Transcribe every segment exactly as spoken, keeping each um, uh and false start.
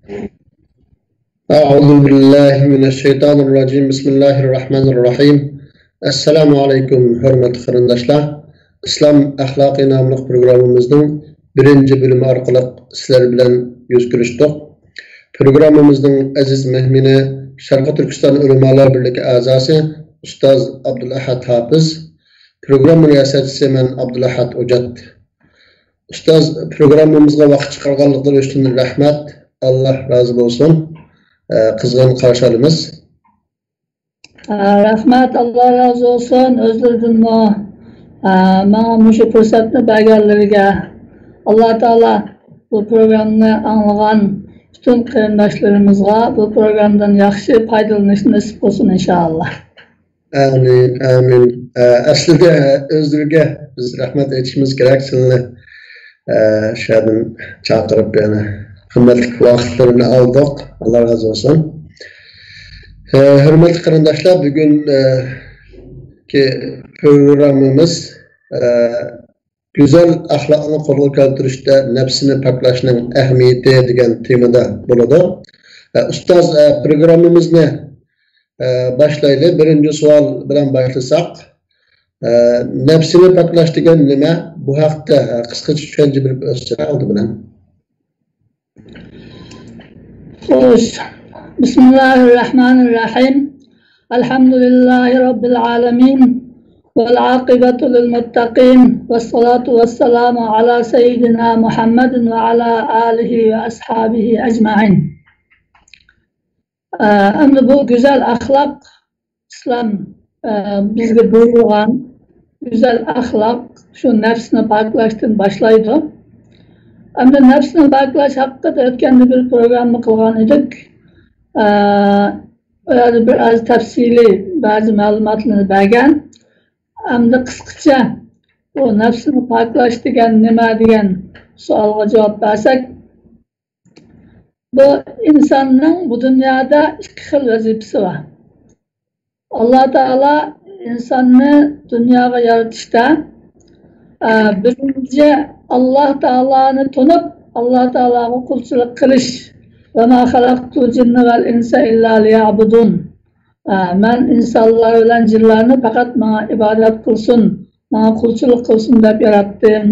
أعوذ بالله من الشيطان الرجيم. بسم الله الرحمن الرحيم. ئەسسالامۇ ئەلەيكۇم، ھۆرمەتلىك قېرىنداشلار. ئىسلام ئەخلاقى ناملىق پروگراممىمىزنىڭ بىرىنچى بۆلۈمى ئارقىلىق سىلەر بىلەن يۈز كۆرۈشتۇق. پروگراممىمىزنىڭ ئەزىز مېھمىنى شەرقىي تۈركىستان ئۆلىمالار بىرلىكى ئەزاسى ئۇستاز ئابدۇلئەھەد ھاپىز. پروگرامما رىياسەتچىسى مەن ئابدۇلئەھەد ئوجات. ئۇستاز، پروگراممىمىزغا ۋاقىت چىقارغانلىقلىرى ئۈچۈن رەھمەت. ئاللا رازى بولسۇن. ئە، قىزغىن قارشى ئالىمىز. ئە، رەھمەت، ئاللا رازى بولسۇن. ئۆزلىرىدىنمۇ، ئە، ماڭا مۇشۇ پۇرسەتنى بەرگەنلىرىگە ئاللا تائالا بۇ پروگراممىنى ئاڭلىغان پۈتۈن قېرىنداشلىرىمىزغا بۇ پروگرامدىن ياخشى پايدىلىنىشنى نېسىپ قىلسۇن، ئىنشائاللا. ئامىن، ئامىن. ئە، ئەسلىدە ئۆزلىرىگە بىز رەھمەت ئېيتىشىمىز كېرەك، سىلىنى، ئە، شۇ يەردىن چاقىرىپ، يەنە قىممەتلىك ۋاقىتلىرىنى ئالدۇق. ئاللا رازى بولسۇن. ئە، ھۆرمەتلىك قېرىنداشلار، بۈگۈن، ئە، كى پروگراممىمىز، ئە، گۈزەل ئەخلاقنى قولغا كەلتۈرۈشتە نەپسىنى پاكلاشنىڭ ئەھمىيىتى دېگەن تېمىدا بولىدۇ. ئە، ئۇستاز، ئە، پروگراممىمىزنى، ئە، باشلايلى. بىرىنچى سوئال بىلەن باشلىساق، ئە، نەپسىنى پاكلاش دېگەن نېمە؟ بۇ ھەقتە، ئە، قىسقىچە چۈشەنچە بېرىپ ئۆتسە ئالدى بىلەن. خوش. بسم الله الرحمن الرحيم. الحمد لله رب العالمين. والعاقبة للمتقين. والصلاة والسلام على سيدنا محمد وعلى آله وأصحابه أجمعين. ئە، ئەمدى بۇ گۈزەل ئەخلاق، ئىسلام، ئە، بىزگە بۇيرۇغان گۈزەل ئەخلاق شۇ نەپسنى پاكلاشتىن باشلايدۇ. ئەمدى نەپسنى پاكلاش ھەققىدە ئۆتكەندە بىر پروگرامما قىلغان ئىدۇق. ئە، ئۇ يەردە بىر ئاز تەپسىلىي بەزى مەلۇماتلارنى بەرگەن. ئەمدى قىسقىچە بۇ نەپسنى پاكلاش دېگەن نېمە دېگەن سوئالغا جاۋاب بەرسەك، بۇ ئىنساننىڭ بۇ دۇنيادا ئىككى خىل ۋەزىپىسى بار. ئاللا تائالا ئىنساننى دۇنياغا يارىتىشتا، ئە، بىرىنچى ئاللا تائالانى تونۇپ، ئاللا تائالاغا قۇلچىلىق قىلىش. وما خلقت الجن والإنس إلا ليعبدون. ئە، مەن ئىنسانلار بىلەن جىنلارنى پەقەت ماڭا ئىبادەت قىلسۇن، ماڭا قۇلچىلىق قىلسۇن دەپ ياراتتىم.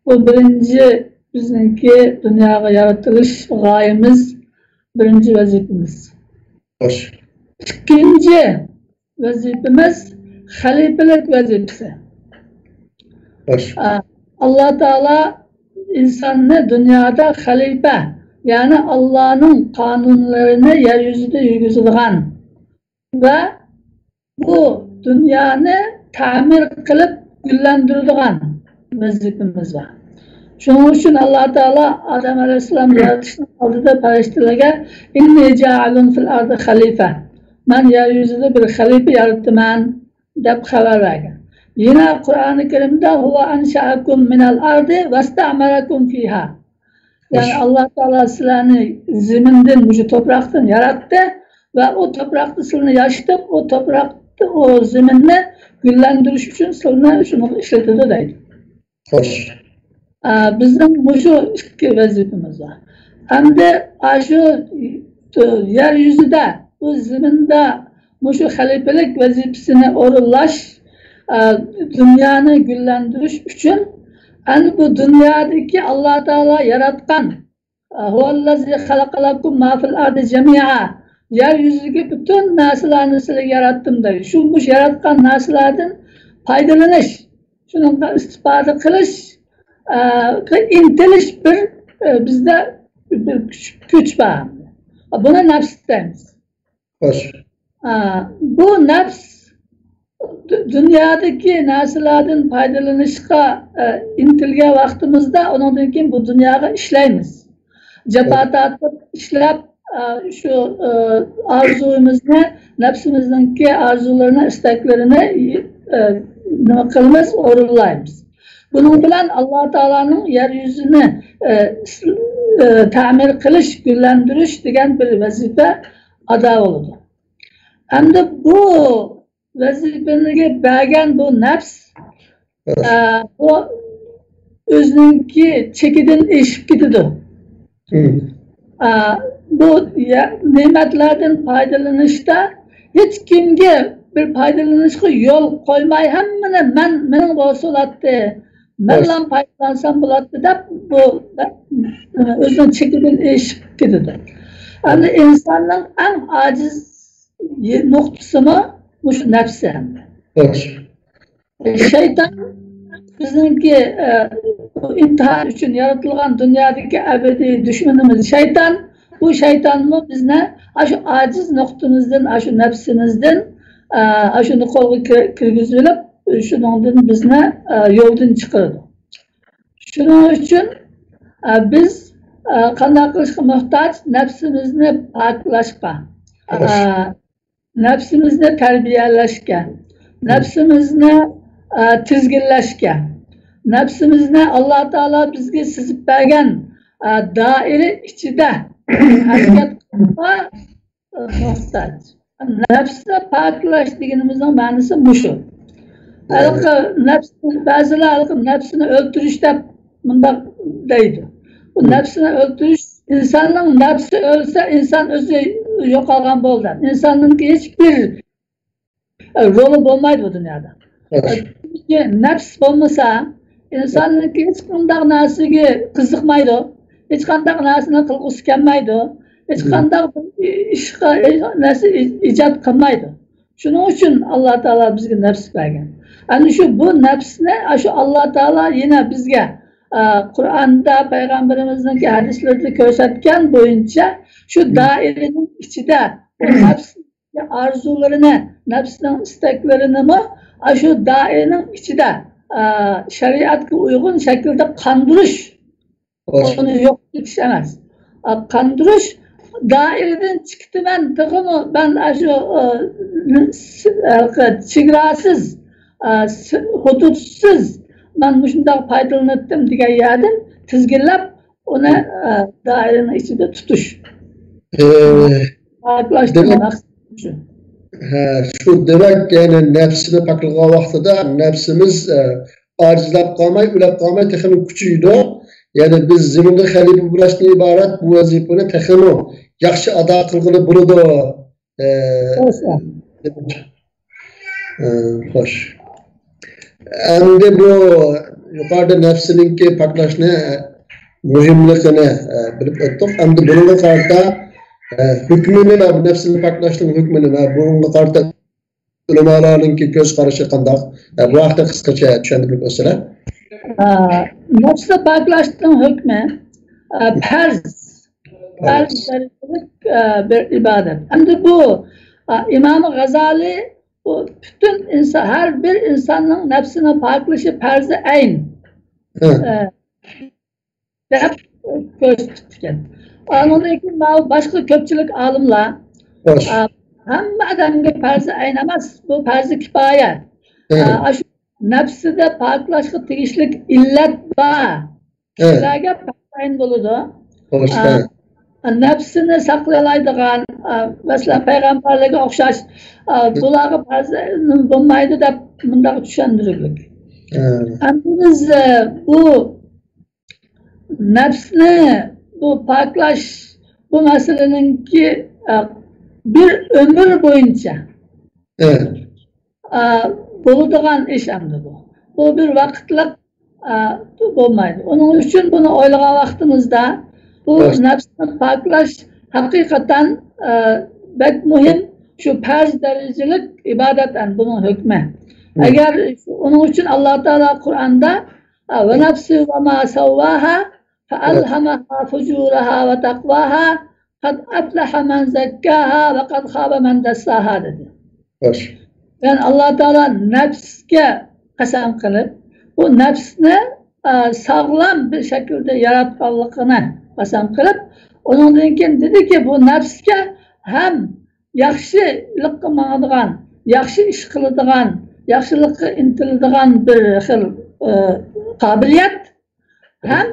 بۇ بىرىنچى بىزنىڭكى دۇنياغا يارىتىلىش غايىمىز، بىرىنچى ۋەزىپىمىز. خوش. ئىككىنچى ۋەزىپىمىز خەلىپىلىك ۋەزىپىسى. خوش. ئا، ئاللا تائالا ئىنساننى دۇنيادا خەلىپە، يەنى ئاللانىڭ قانۇنلىرىنى يەر يۈزىدە يۈرگۈزىدىغان ۋە بۇ دۇنيانى تەمىر قىلىپ گۈللەندۈرىدىغان ۋەزىپىمىز بار. شۇنىڭ ئۈچۈن ئاللا تائالا ئادەم ئەلەيھىسسالام يارىتىشنىڭ ئالدىدا پەرىشتىلەرگە، «إني جاعل في الأرض خليفة، مەن يەر يۈزىدە بىر خەلىپە يارىتىمەن» دەپ خەۋەر بەرگەن. يەنە قۇرئانى كەرىمدە، «هو أنشأكم من الأرض واستعمركم فيها.» يەنى خوش. ئاللا تائالا سىلەرنى زېمىندىن، مۇشۇ توپراقتىن ياراتتى ۋە ئۇ توپراقتا سىلىنى ياشىتىپ، ئۇ توپراقتا، ئۇ زېمىننى گۈللەندۈرۈش ئۈچۈن سىلىنى شۇنىڭغا ئىشلىتىدۇ دەيدۇ. خوش. ئە، بىزنىڭ مۇشۇ ئىككى ۋەزىپىمىز بار. ئەمدى ئاشۇ يەر يۈزىدە، بۇ زېمىندا مۇشۇ خەلىپىلىك ۋەزىپىسىنى ئورۇنلاش، ئە، دۇنيانى گۈللەندۈرۈش ئۈچۈن، ئەنە بۇ دۇنيادىكى ئاللا تائالا ياراتقان، ئە، «هو الذي خلق لكم ما في الأرض جميعا.» يەر يۈزىدىكى پۈتۈن نەرسىلەرنى سىلەرگە ياراتتىم دەيدۇ. شۇ مۇشۇ ياراتقان نەرسىلەردىن پايدىلىنىش، شۇنىڭغا ئىستىپادە قىلىش، ئە، ئىنتىلىش بىر، ئە، بىزدە بىر كۈچ، كۈچ بار. بۇنى نەپس دەيمىز. خوش. ئا، بۇ نەپس دۇ-، دۇنيادىكى نەرسىلەردىن پايدىلىنىشقا، ئە، ئىنتىلگەن ۋاقتىمىزدا، ئۇنىڭدىن كېيىن بۇ دۇنياغا ئىشلەيمىز. جاپا تارتىپ ئىشلەپ، ئە، شۇ، ئە، ئارزۇيىمىزنى، نەپسىمىزنىڭكى ئارزۇلىرىنى، ئىستەكلىرىنى، ئە، نېمە قىلىمىز، ئورۇنلايمىز. بۇنىڭ بىلەن ئاللا تائالانىڭ يەر يۈزىنى، ئە، ئىس-، ئە، تەمىر قىلىش، گۈللەندۈرۈش دېگەن بىر ۋەزىپە ئادا بولىدۇ. ئەمدى بۇ ۋەزىپىنى بەرگەن بۇ نەپس، ئە، بۇ ئۆزىنىڭكى چېكىدىن ئېشىپ كېتىدۇ. مم. ئا، بۇ يە-، نېمەتلەردىن پايدىلىنىشتا ھېچ كىمگە بىر پايدىلىنىشقا يول قويماي، ھەممىنى مەن، مېنىڭ بولسا بولاتتى، مەنلا پايدىلانسام بولاتتى دەپ، بۇ ئۆزىنىڭ چېكىدىن ئېشىپ كېتىدۇ. ئەمدى ئىنساننىڭ ئەڭ ئاجىز نۇقتىسىمۇ مۇشۇ نەپسى ئەمدى. شەيتان بىزنىڭكى، ئە، ئىمتىھان ئۈچۈن يارىتىلغان دۇنيادىكى ئەبەدىي دۈشمىنىمىز شەيتان. بۇ شەيتانمۇ بىزنى ئاشۇ ئاجىز نۇقتىمىزدىن، ئاشۇ نەپسىمىزدىن، ئە، ئاشۇنى قولغا كىر-، كىرگۈزۈلۈپ، شۇنىڭدىن بىزنى، ئە، يولدىن چىقىرىدۇ. شۇنىڭ ئۈچۈن، ئە، بىز، ئە، قانداق قىلىشقا موھتاج؟ نەپسىمىزنى پاكلاشقا. ئە، نەپسىمىزنى تەربىيەلەشكە، نەپسىمىزنى، ئە، تىزگىنلەشكە، نەپسىمىزنى ئاللا تائالا بىزگە سىزىپ بەرگەن، ئە، دائىرە ئىچىدە ھەرىكەت قىلىشقا، ئە، موھتاج. نەپسنى پاكلاش دېگىنىمىزنىڭ مەنىسى مۇشۇ. ھېلىقى نەپس، بەزىلەر ھېلىقى نەپسىنى ئۆلتۈرۈش دەپ مۇنداق دەيدۇ. بۇ نەپسىنى ئۆلتۈرۈش، ئىنساننىڭ نەپسى ئۆلسە، ئىنسان ئۆزى يوقالغان بولىدۇ. ئىنساننىڭكى ھېچبىر، ئە، رولى بولمايدۇ بۇ دۇنيادا. چۈنكى نەپس بولمىسا، ئىنساننىڭكى ھېچقانداق نەرسىگە قىزىقمايدۇ، ھېچقانداق نەرسىنى قىلغۇسى كەلمەيدۇ، ھېچقانداق بىر ئىشقا، نەرسە ئىجاد قىلمايدۇ. شۇنىڭ ئۈچۈن ئاللا تائالا بىزگە نەپس بەرگەن. ئەنە شۇ بۇ نەپسنى، ئاشۇ ئاللا تائالا يەنە بىزگە، ئە، قۇرئاندا، پەيغەمبىرىمىزنىڭكى ھەدىسلىرىدە كۆرسەتكەن بويىچە شۇ دائىرىنىڭ ئىچىدە بۇ نەپس ئارزۇلىرىنى، نەپسىنىڭ ئىستەكلىرىنىمۇ ئاشۇ دائىرىنىڭ ئىچىدە، ئە، شەرىئەتكە ئۇيغۇن شەكىلدە قاندۇرۇش، ئۇنى يوقىتىش ئەمەس. ئە، قاندۇرۇش، دائىرىدىن چىقتىمەن، تېخىمۇ مەن ئاشۇ، ئە، س-، ئە، چېگراسىز، ئە، س-، ھۇدۇدسىز، مەن مۇشۇنداق پايدىلىنىۋەتتىم دېگەن يەردىن تىزگىنلەپ، ئۇنى، ئە، دائىرىنىڭ ئىچىدە تۇتۇش. ئە، پاكلاشنىڭ دېمەك، مەقسىتى شۇ. ھە، شۇ دېمەك، يەنى نەپسىنى پاكلىغان ۋاقتىدا نەپسىمىز، ئە، ئاجىزلاپ قالماي، ئۆلۈپ قالماي، تېخىمۇ كۈچىيىدۇ. يەنى بىز زېمىنغا خەلىپە بولۇشتىن ئىبارەت بۇ ۋەزىپىنى تېخىمۇ ياخشى ئادا قىلغىلى بولىدۇ. ئە، ئە، خوش. ئەمدى بۇ يۇقىرىدا نەپسىنىڭكى پاكلاشنى، ئە، مۇھىملىقىنى، ئە، بىلىپ ئۆتتۇق. ئەمدى بۇنىڭغا قارىتا، ئە، ھۆكمى نېمە؟ بۇ نەپسىنى پاكلاشنىڭ ھۆكمى نېمە؟ بۇنىڭغا قارىتا ئۆلىمالارنىڭكى كۆز قارىشى قانداق؟ ئە، بۇ ھەقتە قىسقىچە چۈشەندۈرۈپ ئۆتسىلە. ئە، نەپسنى پاكلاشنىڭ ھۆكمى، ئە، پەرز. پەرز دەرىجىلىك، ئە، بىر ئىبادەت. ئەمدى بۇ، ئە، ئىمام غازالى بۇ پۈتۈن ئىنسان، ھەر بىر ئىنساننىڭ نەپسىنى پاكلىشى پەرزى ئەين، ئە، دەپ كۆرسىتىپتىكەن. ئانىڭدىن كېيىن ماۋۇ باشقا كۆپچىلىك ئالىملار، ئە، ھەممە ئادەمگە پەرزى ئەين ئەمەس، بۇ پەرزى كىپايە. ئە، ئاشۇ نەپسىدە پاكلاشقا تېگىشلىك ئىللەت بار كىشىلەرگە پەرزەين بولىدۇ. ئا، نەپسىنى ساقلىيالايدىغان، ئا، مەسىلەن، پەيغەمبەرلەرگە ئوخشاش، ئا، بۇلارغا پەرزەين بولمايدۇ دەپ مۇنداق چۈشەندۈرگۈلۈك. ئەمدى بىز، ئە، بۇ نەپسنى، بۇ پاكلاش، بۇ مەسىلىنىڭكى، ئە، بىر ئۆمۈر بويىچە ئە، بولىدىغان ئىش ئەمدى بۇ. بۇ بىر ۋاقىتلىق، ئە، بولمايدۇ. ئۇنىڭ ئۈچۈن بۇنى ئويلىغان ۋاقتىمىزدا، بۇ نەپسنى پاكلاش ھەقىقەتەن، ئە، بەك مۇھىم. شۇ پەرز دەرىجىلىك ئىبادەت ئەمدى بۇنىڭ ھۆكمى. ئەگەر ئۇنىڭ ئۈچۈن ئاللا تائالا قۇرئاندا، ئە، «ۋەنەفسىن ۋەما سەۋۋاھا فەئەلھەمەھا فۇجۇرەھا ۋە تەقۋاھا، قەد ئەفلەھە مەن زەككاھا ۋە قەد خابە مەن دەسساھا» دېدى. خوش. يەنى ئاللا تائالا نەپسكە قەسەم قىلىپ، بۇ نەپسنى، ئە، ساغلام بىر شەكىلدە ياراتقانلىقىنى قەسەم قىلىپ، ئۇنىڭدىن كېيىن دېدىكى، بۇ نەپسكە ھەم ياخشىلىققا ماڭىدىغان، ياخشى ئىش قىلىدىغان، ياخشىلىققا ئىنتىلىدىغان بىر خىل، ئە، قابىلىيەت، ھەم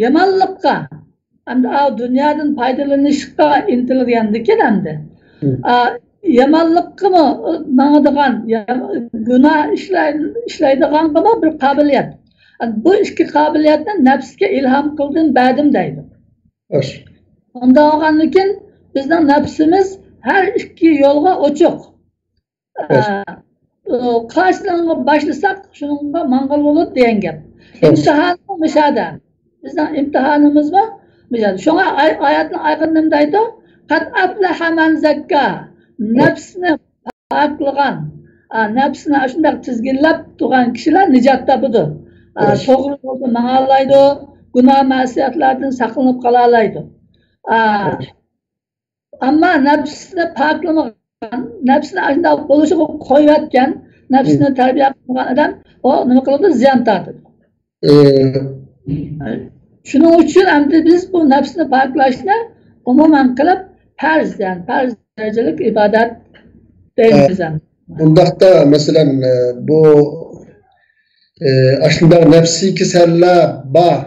يامانلىققا، ئەمدى ئاۋۇ دۇنيادىن پايدىلىنىشقا ئىنتىلگەندىكىن ئەمدى. ئا، يامانلىققىمۇ ماڭىدىغان، يا-، گۇناھ ئىشلەي-، ئىشلەيدىغانغىمۇ بىر قابىلىيەت. بۇ ئىككى قابىلىيەتنى نەپسكە ئىلھام قىلدىم، بەردىم دەيدۇ. خوش. ئۇنداق بولغاندىكىن بىزنىڭ نەپسىمىز ھەر ئىككى يولغا ئوچۇق. ئە، ئۇ قايسىنى باشلىساق، شۇنىڭغا ماڭغىلى بولىدۇ دېگەن گەپ. ئىمتىھانمۇ مۇشۇ يەردە. بىزنىڭ ئىمتىھانىمىزمۇ مۇشۇ يەردە. شۇڭا ئاي-، ئايەتنىڭ ئاخىرىدا نېمە دەيدۇ؟ «قەد ئەفلەھە مەن زەككا.» نەپسىنى پاكلىغان، ئا، نەپسىنى ئاشۇنداق تىزگىنلەپ تۇرغان كىشىلەر نىجات تاپىدۇ. ئا، توغرا يولدا ماڭالايدۇ، گۇناھ مەسىيەتلەردىن ساقلىنىپ قالالايدۇ. ئا، ئەمما نەپسىنى پاكلىمىغان، نەپسىنى ئاشۇنداق بولۇشىغا قويۇۋەتكەن، نەپسىنى تەربىيە قىلمىغان ئادەم، ئۇ نېمە قىلىدۇ؟ زىيان تارتىدۇ. ئى، شۇنىڭ ئۈچۈن ئەمدى بىز بۇ نەپسىنى پاكلاشنى ئومۇمەن قىلىپ پەرز، يەنى پەرز دەرىجىلىك ئىبادەت دەيمىز ئەمدى. ئۇنداقتا، مەسىلەن، ئى، بۇ، ئى، ئاشۇنداق نەپسىي كېسەللەر بار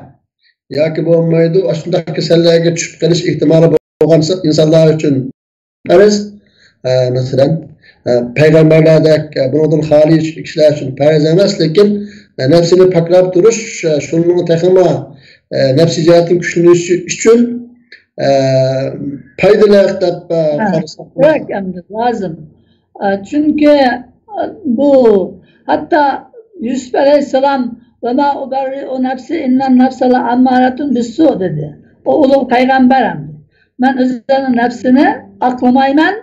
ياكى بولمايدۇ، ئاشۇنداق كېسەللەرگە چۈشۈپ قېلىش ئېھتىمالى بولغان ئىنسانلار ئۈچۈن پەرز، ئە، مەسىلەن، ئە، پەيغەمبەرلەردەك، ئە، بۇنىڭدىن خالىي كىشىلەر ئۈچۈن پەرز ئەمەس، لېكىن، ئە، نەپسىنى پاكلاپ تۇرۇش، ئە، شۇنىڭ تېخىمۇ، ئە، نەپسىي جەھەتتىن كۈچلىنىشى ئۈچۈن، ئە، پايدىلىق دەپ، ئە، ھە، قارىساق بولىدۇ. كېرەك ئەمدى، لازىم. ئە، چۈنكى، ئە، بۇ ھەتتا يۈسۈپ ئەلەيھىسسالام، «ۋە ما ئۇبەررىئۇ نەپسى ئىننەن نەفسە لەئەممارەتۇن بىسسۇ» دېدى. ئۇ ئۇلۇغ پەيغەمبەر ئەمدى. مەن ئۆزۈمنىڭ نەپسىنى ئاقلىمايمەن.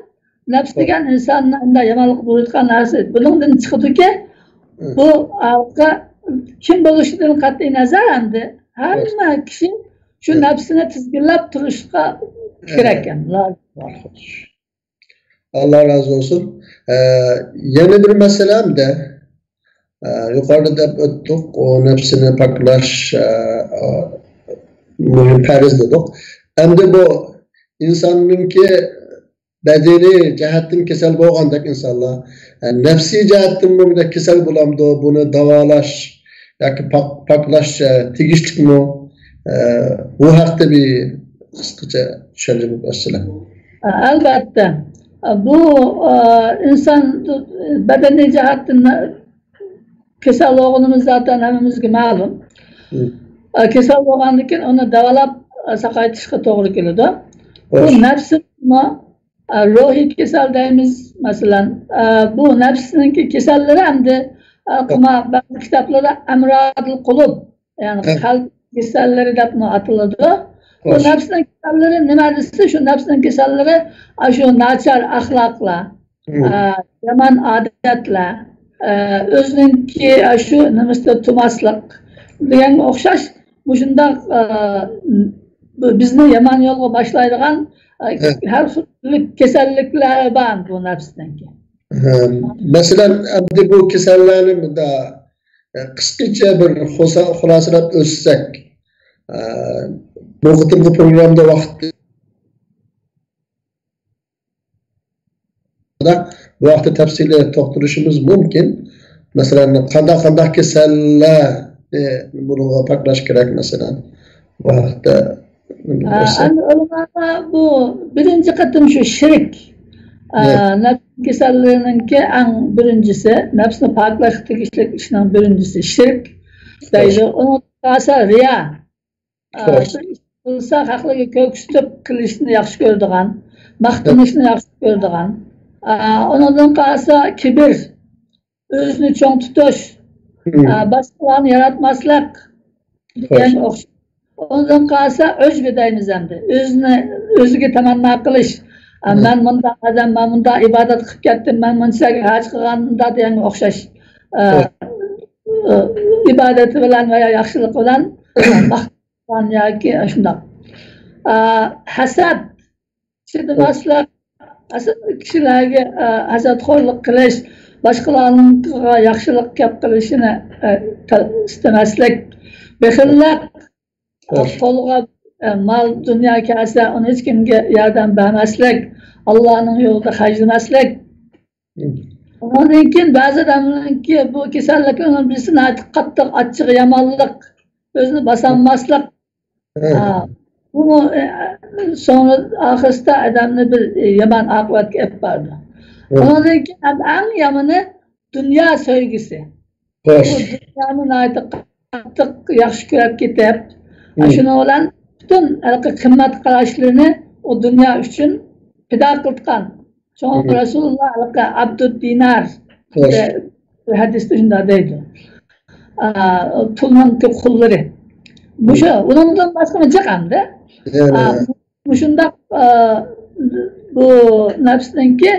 نەپس دېگەن ئىنساننى ئۇنداق يامانلىققا بۇيرۇتقان نەرسە. بۇنىڭدىن چىقىدۇكى، بۇ ھالقا كىم بولۇشىدىن قەتئىي نەزەر، ئەمدى ھەممە كىشى شۇ نەپسىنى تىزگىنلەپ تۇرۇشقا كېرەك ئەمدى، لازىم. ئاللا رازى بولسۇن. ئە، يەنە بىر مەسىلە ھەمدە، ئە، يۇقىرىدا دەپ ئۆتتۇق، ئۇ نەپسىنى پاكلاش، ئە، ئە، مۇھىم پەرز دېدۇق. ئەمدى بۇ ئىنساننىڭكى بەدىنىي جەھەتتىن كېسەل بولغاندەك ئىنسانلار، ئە، نەپسىي جەھەتتىنمۇ بىردەك كېسەل بولامدۇ؟ بۇنى داۋالاش ياكى پاك-، پاكلاش، ئە، تېگىشلىكمۇ؟ ئە، بۇ ھەقتە بىر قىسقىچە چۈشەنچە بېرىپ ئۆتسىلە. ئەلۋەتتە. بۇ، ئە، ئىنسان بەدەنىي جەھەتتىن كېسەل بولغىنىمىز زاتەن ھەممىمىزگە مەلۇم. ئە، كېسەل بولغاندىن كېيىن ئۇنى داۋالاپ، ئە، ساقايتىشقا توغرا كېلىدۇ. بۇ نەپسىمۇ، ئە، روھىي كېسەل دەيمىز، مەسىلەن. ئە، بۇ نەپسنىڭكى كېسەللىرى ئەمدى، ئە، قۇما-، بەزى كىتابلاردا ئەمرادىل قۇلۇب، يەنى قەلب كېسەللىرى دەپمۇ ئاتىلىدۇ. بۇ نەپسنىڭ كېسەللىرى نېمە دېسە، شۇ نەپسنىڭ كېسەللىرى، ئە، شۇ ناچار ئەخلاقلار، ئە، يامان ئادەتلەر، ئە، ئۆزىنىڭكى، ئە، شۇ نېمىسىدە تۇماسلىق دېگەنگە ئوخشاش مۇشۇنداق، ئە، بىزنى يامان يولغا باشلايدىغان، ئە، ھەر خىل كېسەللىكلەر بار بۇ نەپسنىڭكى. ھە، مەسىلەن، ئەمدى بۇ كېسەللەرنى مۇندا، ئە، قىسقىچە بىر خۇسا-، خۇلاسىلاپ ئۆتسەك، ئە، بۇ قېتىمقى پروگراممىدا ۋاقىت بۇ ھەقتە تەپسىلىي توختىلىشىمىز مۇمكىن. مەسىلەن، قانداق، قانداق كېسەللەرنى بۇنىڭغا پاكلاش كېرەك، مەسىلەن، بۇ ھەقتە ئە، بىلسەك. ئەمدى ئۆلىمالار بۇ بىرىنچى قېتىم شۇ شىرك، ئە، نەپس كېسەللىرىنىڭكى ئەڭ بىرىنچىسى، نەپسنى پاكلاشقا تېگىشلىك ئىشنىڭ بىرىنچىسى شىرك دەيدۇ. ئۇنىڭدىن قالسا رىيا. ئە، بىر ئىش قىلسا، خەقلەرگە كۆرسىتىپ قىلىشنى ياخشى كۆرىدىغان، ماختىنىشنى ياخشى كۆرىدىغان. ئە، ئۇنىڭدىن قالسا كىبىر، ئۆزىنى چوڭ تۇتۇش، ئە، باشقىلارنى ياراتماسلىق دېگەن ئوخشاش. ئۇنىڭدىن قالسا ئۆجبى دەيمىز ئەمدى. ئۆزىنى، ئۆزىگە تەمەننا قىلىش. ئە، مەن مۇنداق ئادەم، مەن مۇنداق ئىبادەت قىلىپ كەتتىم، مەن مۇنچە ھەج قىلغان، مۇنداق دېگەنگە ئوخشاش. ئە، ئە، ئىبادىتى بىلەن ۋە يا ياخشىلىقى بىلەن ماختىنىدىغان ياكى شۇنداق. ئە، ھەسەت، چىدىماسلىق، ھەسەت، كىشىلەرگە، ئە، ھەسەتخورلۇق قىلىش، باشقىلارنىڭ ياخشىلىق گەپ قىلىشىنى، ئە، تا-، ئىستىمەسلىك، بېخىللىق، ئە، قولغا، ئە، مال، دۇنيا كەلسە، ئۇنى ھېچكىمگە ياردەم بەرمەسلىك، ئاللانىڭ يولىدا خەجلىمەسلىك. ئۇنىڭدىن كېيىن بەزى ئادەمنىڭكى بۇ كېسەللىكىنىڭ بىرسى ناھايىتى قاتتىق ئاچچىقى يامانلىق، ئۆزىنى باسالماسلىق. ھە. ئا، بۇمۇ، ئە، سوڭى ئاخىرسىدا ئادەمنى بىر، ئە، يامان ئاقىۋەتكە ئېلىپ بارىدۇ. ھە. ئۇنىڭدىن كېيىن ھەم ئەڭ يامىنى دۇنيا سۆيگۈسى. بۇ دۇنيانى ناھايىتى قاتتىق ياخشى كۆرۈپ كېتىپ، ھە، شۇنىڭ بىلەن پۈتۈن ھېلىقى قىممەت قاراشلىرىنى ئۇ دۇنيا ئۈچۈن پىدا قىلىدىغان. شۇڭا رەسۇلۇللا ھېلىقى ئابدۇ دىنار ھەدىستە شۇنداق دەيدۇ. ئا، پۇلنىڭكى قۇللىرى. مۇشۇ، ئۇنىڭدىن باشقا جىق ئەمدى. مۇشۇنداق، ئا، بۇ نەپسنىڭكى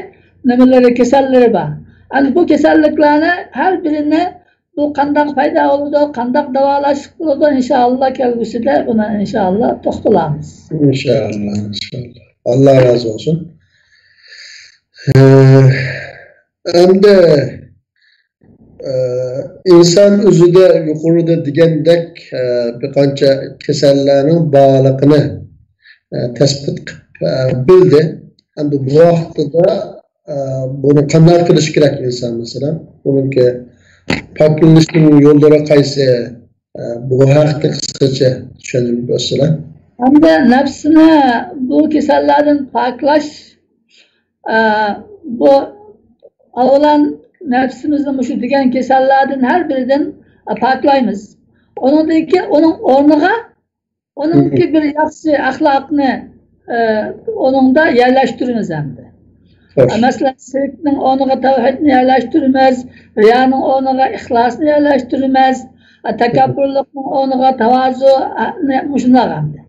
نېمىلىرى، كېسەللىرى بار. ئەمدى بۇ كېسەللىكلەرنى ھەر بىرىنى بۇ قانداق پەيدا بولىدۇ، قانداق داۋالاشلىق بولىدۇ، ئىنشائاللا كەلگۈسىدە بۇنى ئىنشائاللا توختىلارمىز. ئىنشائاللا، ئىنشائاللا. ئاللا رازى بولسۇن. ئە، ئەمدى، ئە، ئىنسان ئۆزىدە يۇقىرىدا دېگەندەك، ئە، بىر قانچە كېسەللەرنىڭ بارلىقىنى، ئە، تەسبىت قىلىپ، ئە، بىلدى. ئەمدى بۇ ۋاقتىدا ئە، بۇنى قانداق قىلىش كېرەك ئىنسان، مەسىلەن؟ بۇنىڭكى پاكلىنىشنىڭ يوللىرى قايسى؟ ئە، بۇ ھەقتە قىسقىچە چۈشەندۈرۈپ ئۆتسىلە. ھەمدە نەپسىنى بۇ كېسەللەردىن پاكلاش، ئە، بۇ ئاۋۋالان نەپسىمىزنى مۇشۇ دېگەن كېسەللەردىن ھەر بىرىدىن، ئە، پاكلايمىز. ئۇنىڭدىن كېيىن ئۇنىڭ ئورنىغا ئۇنىڭكى بىر ياخشى ئەخلاقنى، ئە، ئۇنىڭدا يەرلەشتۈرىمىز ئەمدى. خوش. ئە، مەسىلەن، شىركنىڭ ئورنىغا تەۋھىدنى يەرلەشتۈرىمىز، رىيانىڭ ئورنىغا ئىخلاسنى يەرلەشتۈرىمىز، ئە، تەكەببۇرلۇقنىڭ ئورنىغا تاۋازۇنى، مۇشۇنداق ئەمدى.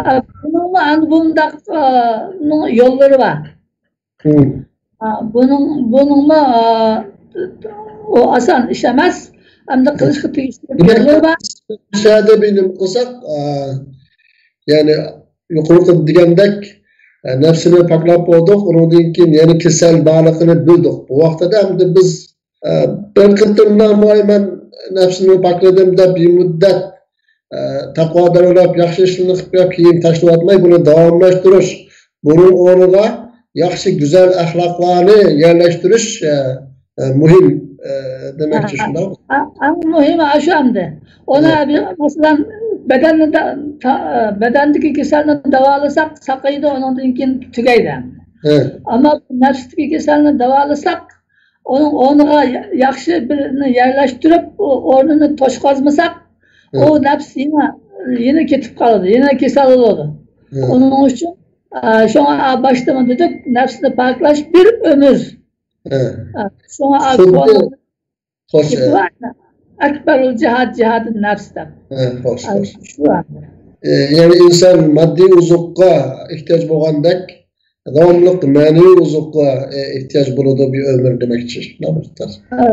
ئە، بۇنىڭمۇ ئەمدى بۇنداق، ئە، نىڭ يوللىرى بار. ئا، بۇنىڭ، بۇنىڭمۇ، ئا، ئۇ ئاسان ئىش ئەمەس. ئەمدى قىلىشقا تېگىشلىك يوللىرى بار. مۇشۇ يەردە بىر نېمە قىلساق، ئا، يەنى يۇقىرىقىدا دېگەندەك، ئا، نەپسىنى پاكلاپ بولدۇق، ئۇنىڭدىن كېيىن يەنە كېسەل بارلىقىنى بىلدۇق. بۇ ۋاقتىدا ئەمدى بىز ئە، بىر قېتىملا ماي مەن نەپسىمنى پاكلىدىم دەپ، بىر مۇددەت، ئە، تەقۋادارلاپ، ياخشى ئىشلارنى قىلىپ بېرىپ، كېيىن تاشلىۋەتمەي، بۇنى داۋاملاشتۇرۇش، بۇنىڭ ئورنىغا ياخشى، گۈزەل ئەخلاقلارنى يەرلەشتۈرۈش، ئە، ئە، مۇھىم، ئە، دېمەكچى، شۇنداقمۇ؟ ئە، ئەڭ مۇھىمى ئاشۇ ئەمدى. ئۇنى، مەسىلەن، بەدەننى دا-، تا-، بەدەندىكى كېسەلنى داۋالىساق، ساقىيىدۇ، ئۇنىڭدىن كېيىن تۈگەيدۇ. ئەمما نەپستىكى كېسەلنى داۋالىساق، ئۇنىڭ ئورنىغا يا-، ياخشى بىرنى يەرلەشتۈرۈپ، ئۇ ئورنىنى توشقازمىساق، ئۇ نەپس يەنە، يەنە كېتىپ قالىدۇ، يەنە كېسەل بولىدۇ. ئۇنىڭ ئۈچۈن، ئە، شۇڭا باشتىمۇ دېدۇق، نەپسنى پاكلاش بىر ئۆمۈر. ئە، شۇڭا خۇددى، خوش، ئەكبەرۇل جىھاد، جىھادىن نەپس دەپ. ئە، خوش، ئە، خوش. شۇ ئەمدى. ئە، يەنى ئىنسان ماددىي ئوزۇققا ئېھتىياج بولغاندەك، داۋاملىق مەنىۋى ئوزۇققا، ئە، ئېھتىياج بولىدۇ بىر ئۆمۈر دېمەكچى. شۇنداقمۇ ئۇستاز؟ ئە.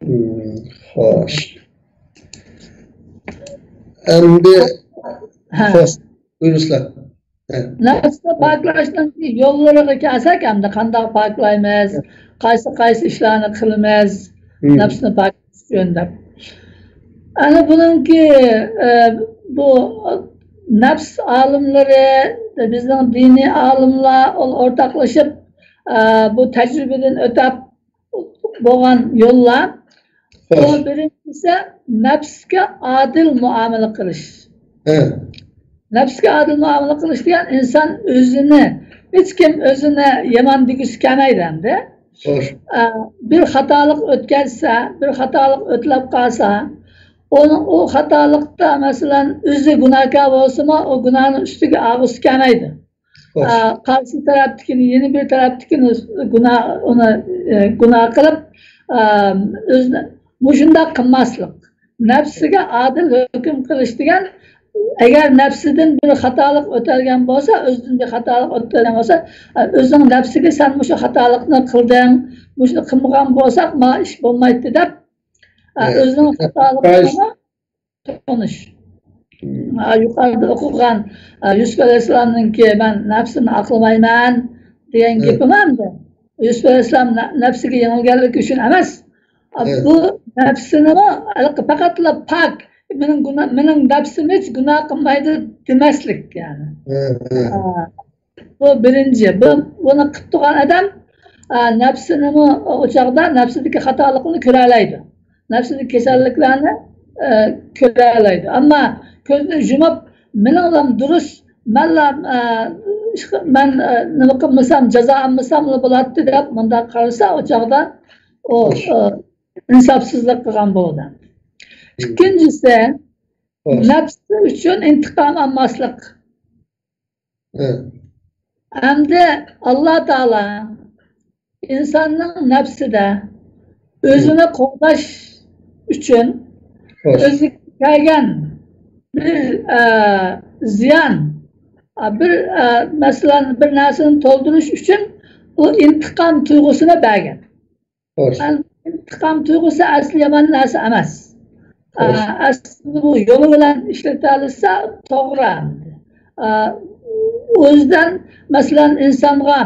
مم، خوش. ئەمدى، خوش، بۇيرۇسىلەر. نەپسنى پاكلاشنىڭ يوللىرىغا كەلسەك، ئەمدى قانداق پاكلايمىز؟ قايسى، قايسى ئىشلارنى قىلىمىز؟ نەپسنى پاكلاش ئۈچۈن دەپ. ئەنە بۇنىڭكى، ئە، بۇ نەپس ئالىملىرى، بىزنىڭ دىنىي ئالىملار ئورتاقلىشىپ، ئە، بۇ تەجرىبىدىن ئۆتەپ بولغان يوللار. بۇ بىرىنچىسى، نەپسكە ئادىل مۇئامىلە قىلىش. نەپسكە ئادىل مۇئامىلە قىلىش دېگەن ئىنسان ئۆزىنى، ھېچكىم ئۆزىنى يامان دېگۈسى كەلمەيدۇ ئەمدى. ئە، بىر خاتالىق ئۆتكەزسە، بىر خاتالىق ئۆتلەپ قالسا، ئۇنىڭ ئۇ خاتالىقتا، مەسىلەن، ئۆزى گۇناھكار بولسىمۇ، ئۇ گۇناھنىڭ ئۈستىگە ئاغۇسى كەلمەيدۇ. ئە، قارشى تەرەپتىكىنى، يەنە بىر تەرەپتىكىنى گۇناھ، ئۇنى، ئە، گۇناھ قىلىپ، ئە، ئۆزىنى مۇشۇنداق قىلماسلىق. نەپسىگە ئادىل ھۆكۈم قىلىش دېگەن، ئەگەر نەپسىدىن بىر خاتالىق ئۆتەلگەن بولسا، ئۆزىدىن بىر خاتالىق ئۆتەلگەن بولسا، ئە، ئۆزىنىڭ نەپسىگە سەن مۇشۇ خاتالىقنى قىلدىڭ، مۇشۇنى قىلمىغان بولساق، ما ئىش بولمايتتى دەپ، ئە، ئۆزىنىڭ خاتالىقىنى تونۇش. ھە، يۇقىرىدا ئوقۇغان، ھە، يۈسۈپ ئەلەيھىسسالامنىڭكى «مەن نەپسىمنى ئاقلىمايمەن» دېگەن گېپىمۇ ئەمدى يۈسۈپ ئەلەيھىسسالام نە-، نەپسىگە يېڭىلگەنلىكى ئۈچۈن ئەمەس. بۇ نەپسىنىمۇ ھېلىقى پەقەتلا پاك، مېنىڭ گۇنا-، مېنىڭ نەپسىم ھېچ گۇناھ قىلمايدۇ دېمەسلىك، يەنى. ھە. بۇ بىرىنچى. بۇ، بۇنى قىلىپ تۇرغان ئادەم، ئا، نەپسىنىمۇ ئۇ چاغدا نەپسىدىكى خاتالىقنى كۆرەلەيدۇ. نەپسىدىكى كېسەللىكلەرنى، ئە، كۆرەلەيدۇ. ئەمما كۆزنى يۇمۇپ، مېنىڭلام دۇرۇس، مەنلا، ئە، ئىش-، مەن، ئە، نېمە قىلمىسام، جازا ئالمىساملا بولاتتى دەپ مۇنداق قارىسا، ئۇ چاغدا ئۇ، ئە، ئىنساپسىزلىق قىلغان بولىدۇ. ئىككىنچىسى، نەپسى ئۈچۈن ئىنتىقام ئالماسلىق. ھە. ئەمدى ئاللا تائالا ئىنساننىڭ نەپسىدە ئۆزىنى قوغداش ئۈچۈن ئۆزىگە كەلگەن بىر، ئە، زىيان، ئە، بىر، ئە، مەسىلەن، بىر نەرسىنى تولدۇرۇش ئۈچۈن ئۇ ئىنتىقام تۇيغۇسىنى بەرگەن. ئىنتىقام تۇيغۇسى ئەسلى يامان نەرسە ئەمەس. ئە، ئەسلى بۇ يولى بىلەن ئىشلىتەلىسە توغرا. ئە، ئۆزىدىن، مەسىلەن، ئىنسانغا،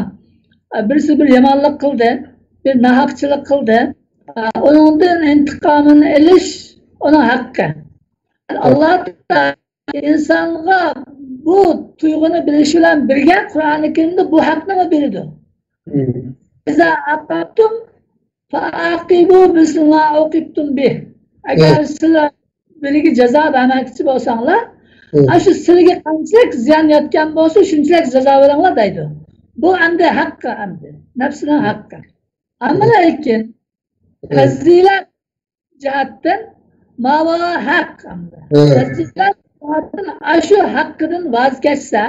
ئە، بىرسى بىر يامانلىق قىلدى، بىر ناھەقچىلىك قىلدى. ئە، ئۇنىڭدىن ئىنتىقامىنى ئېلىش ئۇنىڭ ھەققى. ئاللا تائالا ئىنسانغا بۇ تۇيغۇنى بېرىش بىلەن بىرگە قۇرئانى كەرىمدە بۇ ھەقنىمۇ بېرىدۇ. إذا عاقبتم فعاقبوا بمثل ما عوقبتم به. ئەگەر سىلەر بىرىگە جازا بەرمەكچى بولساڭلار، ئاشۇ سىلىگە قانچىلىك زىيان يەتكەن بولسا، شۇنچىلىك جازا بېرىڭلار دەيدۇ. بۇ ئەمدى ھەققى، ئەمدى نەپسىنىڭ ھەققى. ئەمما لېكىن پەزىلەت جەھەتتىن ماۋۇ ھەق ئەمدى. پەزىلەت جەھەتتىن ئاشۇ ھەققىدىن ۋاز كەچسە،